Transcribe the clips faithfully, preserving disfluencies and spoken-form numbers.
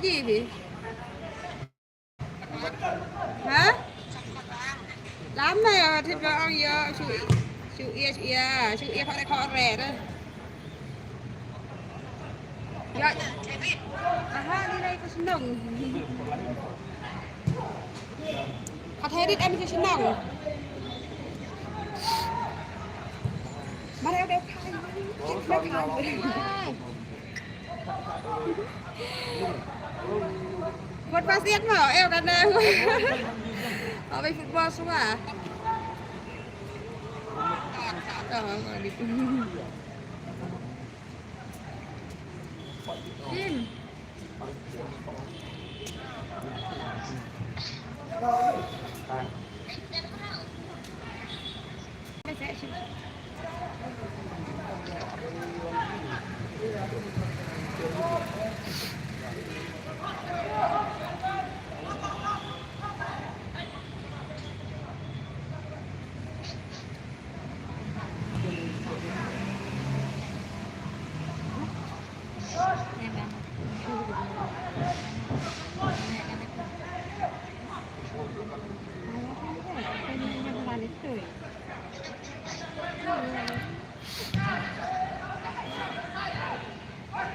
Ki bi. Ha? Lama ïa, thit ba ong ïa, shu, shu ïa, shu ïa, shu ïa khore khore. Ïa. Aha, ni lai ka shnong. Ka thait rit em ka shnong. Mare ade khai. Khai. Buat pasian mo, eh, kan, eh. Apa football semua? Oh, gitu. Tim.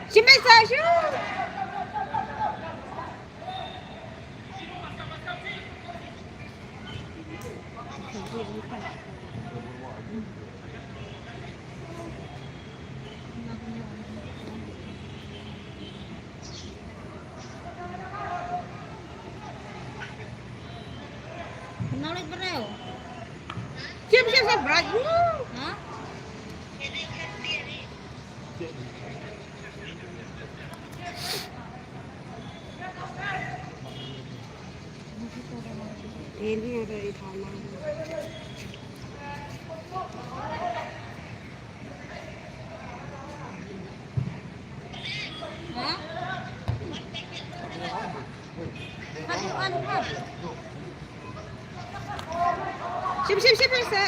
Shim beit sa, shim. Shim, shim, shim, bright. Ha? Shim, shim, shim, shim.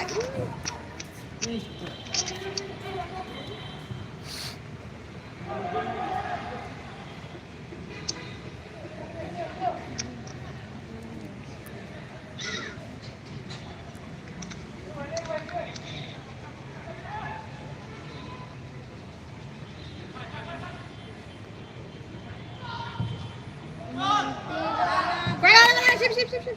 Shim, shim, shim, shim.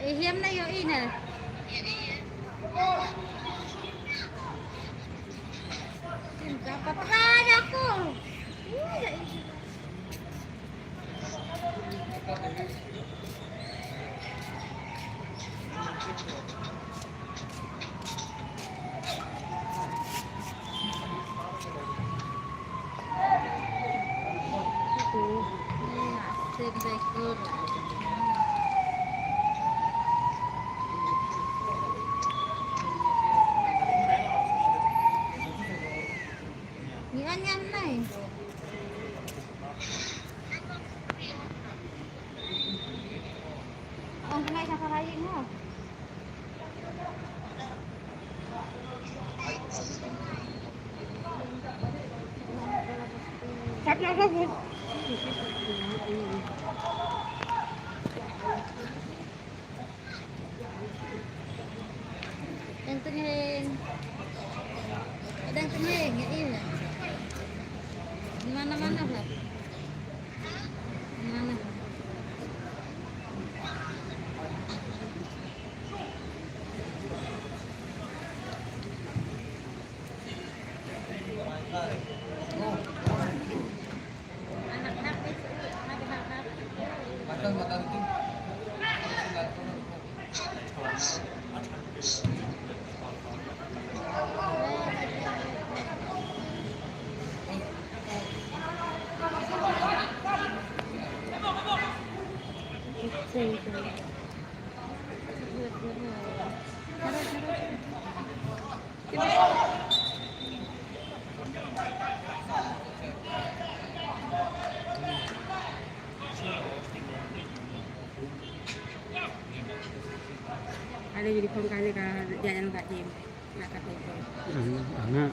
Eh, hiam na ïohi na. Tim ka patra aku. Ngi an ngan nai. Ong ka nai ka ka rai mo. Sat na ka bu. Dang teng heng. Dang teng heng, ya, iya. Mana-mana lah. Mana? Ada jadi phone kali ka jalan kat Jim. Nak kat Jim. Hmm, ana.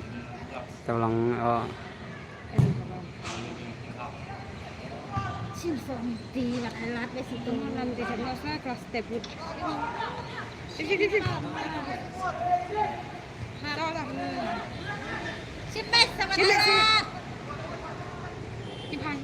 Tolong, oh. Sim som ti wat alat be situ. Nanti sama saya kelas step. Sip, sip, sip, sip. Dah, dah. Sip, bes, sama dah. Sip, bes. Sip, hai.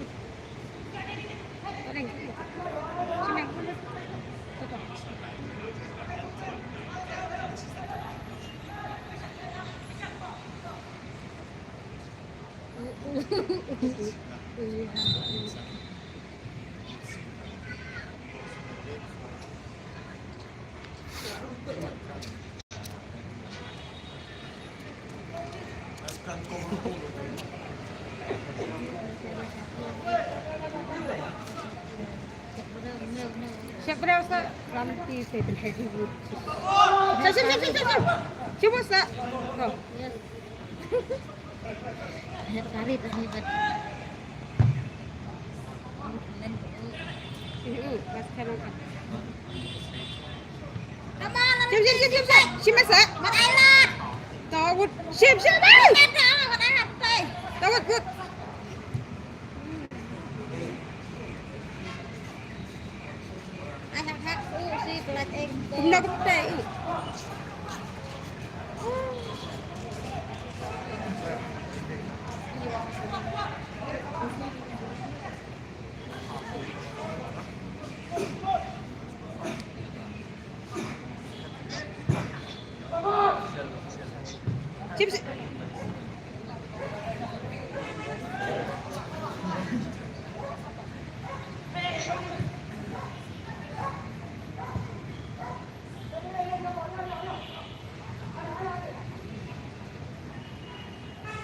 Siap, berapa, Ustaz? Nanti saya beri. Siap, siap, siap, siap, siap. Siap, Ustaz. Go. Tarik, tarik, tarik. Shim, shim, shim, shim, shim. Shim, shim, shim. Tawut. Shim, shim, shim. Tawut, tawut. Kumno kumte i. Chips.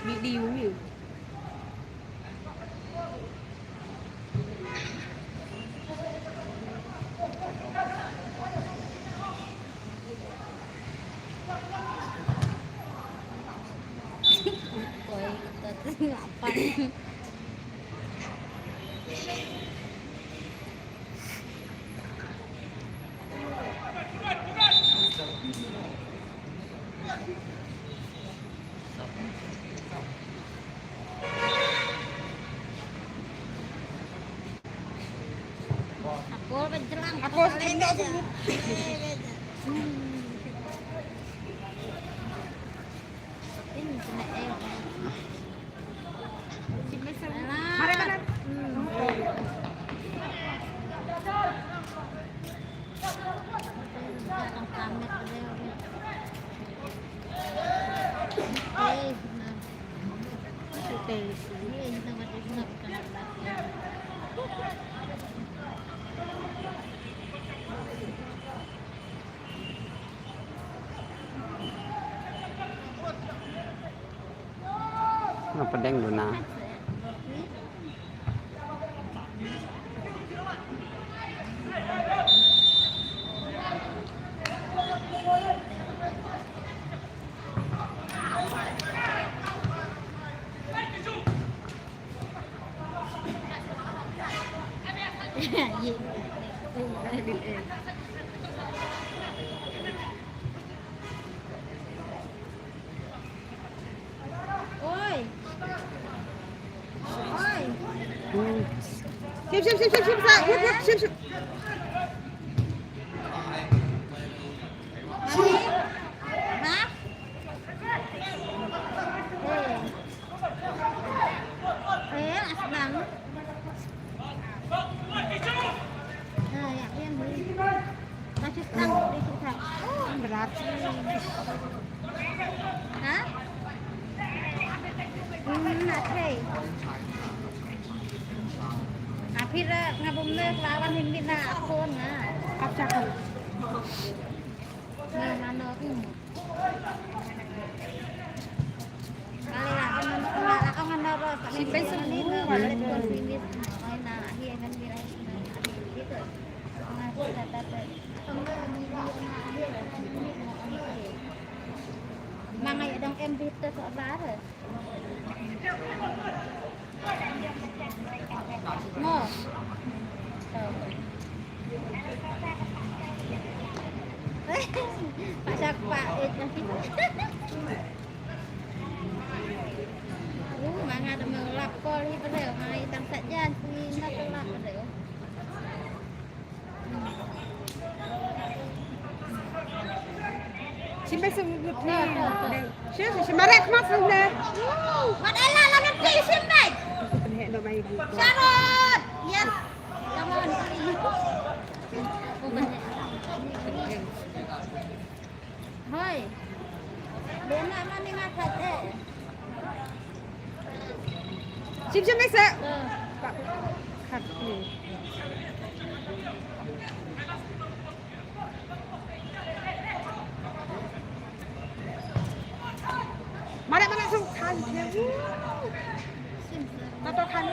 Video ni. Aku kan jelang, aku kan jelang. Ini kena eh. Mari, mari. Nga pdeng duna. Oi. Oi. Shim, shim, shim, shim, shim, sa. Wut, wut, shim, shim. Mami? Ha? Eh, asbang. Ah, ya, ya, beli. Kasih tang, beli kita. Oh, berat. Ha? Hmm, okay. Apir, eh, ngabum ne, lawan hindi na Mangai dang em bit tu sabar. Mo. Pasak pa. Uh, manga da melap kol ni pada, manga itang saja ni nak kelap pada. Shim beit, shim beit. Shim, shim beit, mat shim beit. Mat ella la nanti shim beit. Aku kena hek dok mai ibu. Sharot. Yes. Come on. Hoi. Dia nak mana ngangkat eh. Shim, shim beit sa. Kat ni. Mare, mare, sung khan. Tato khan.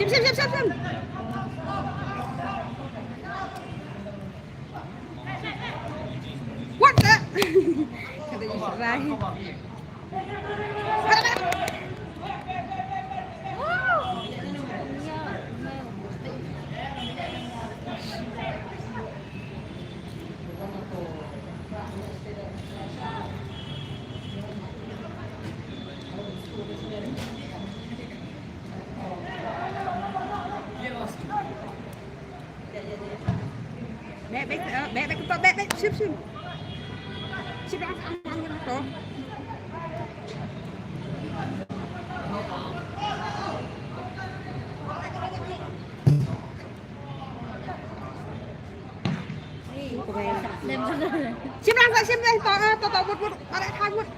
Shim, shim, shim, shim, shim. What the? Kata Israel. Bek, bek, eh, bek, bek, bek, bek, bek, shim, shim. Shim, ang, ang, ang, ang, to. Shim, ang, shim, ang, to, eh, to, to, mut, mut, are, thang, mut.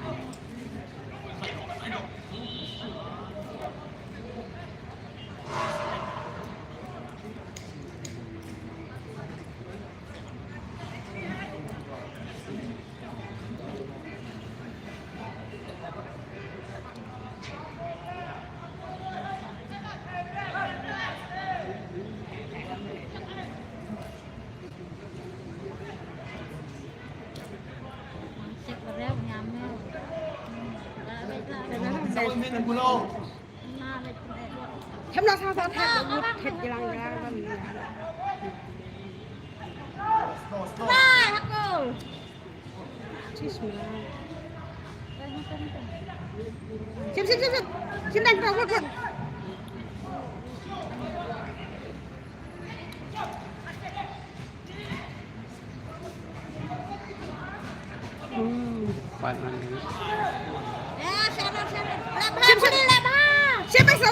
Hem la sa sa thep mut thep jilang jilang. Shim, shim, shim, shim. Shim, dang, dang, mut, mut. Hmm. Pat man ni. Shim, shim. Shim, shim. Shim, shim.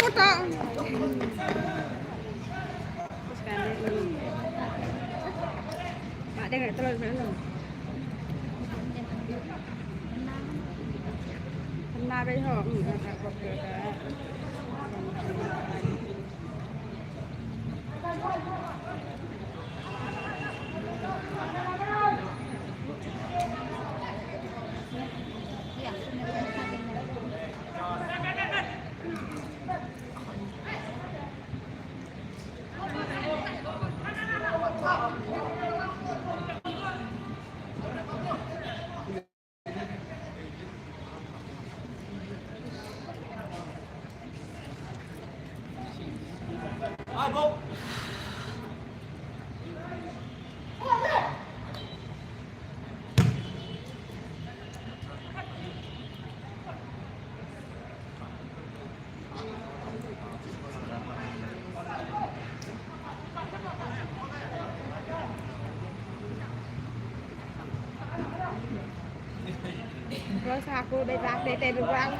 Mak dia nak terus mana? Kena deh, ho. Hmm, nak buat ke? Terus aku udah praktek dari orang.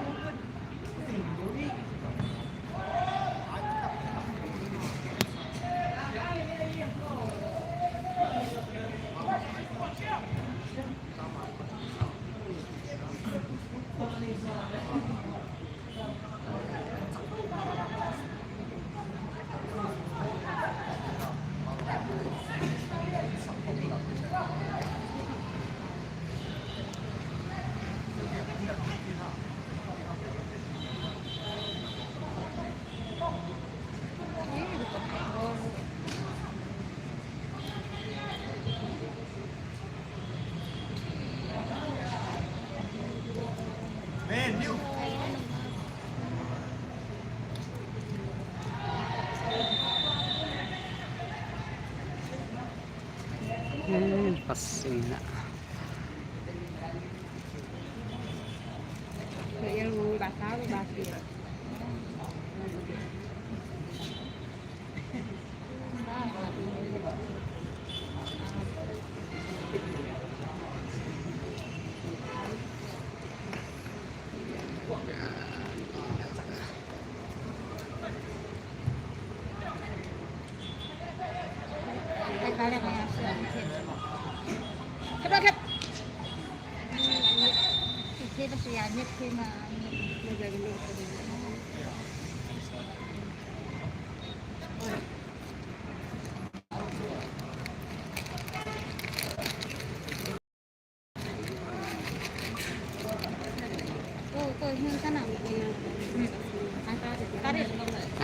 Sing na.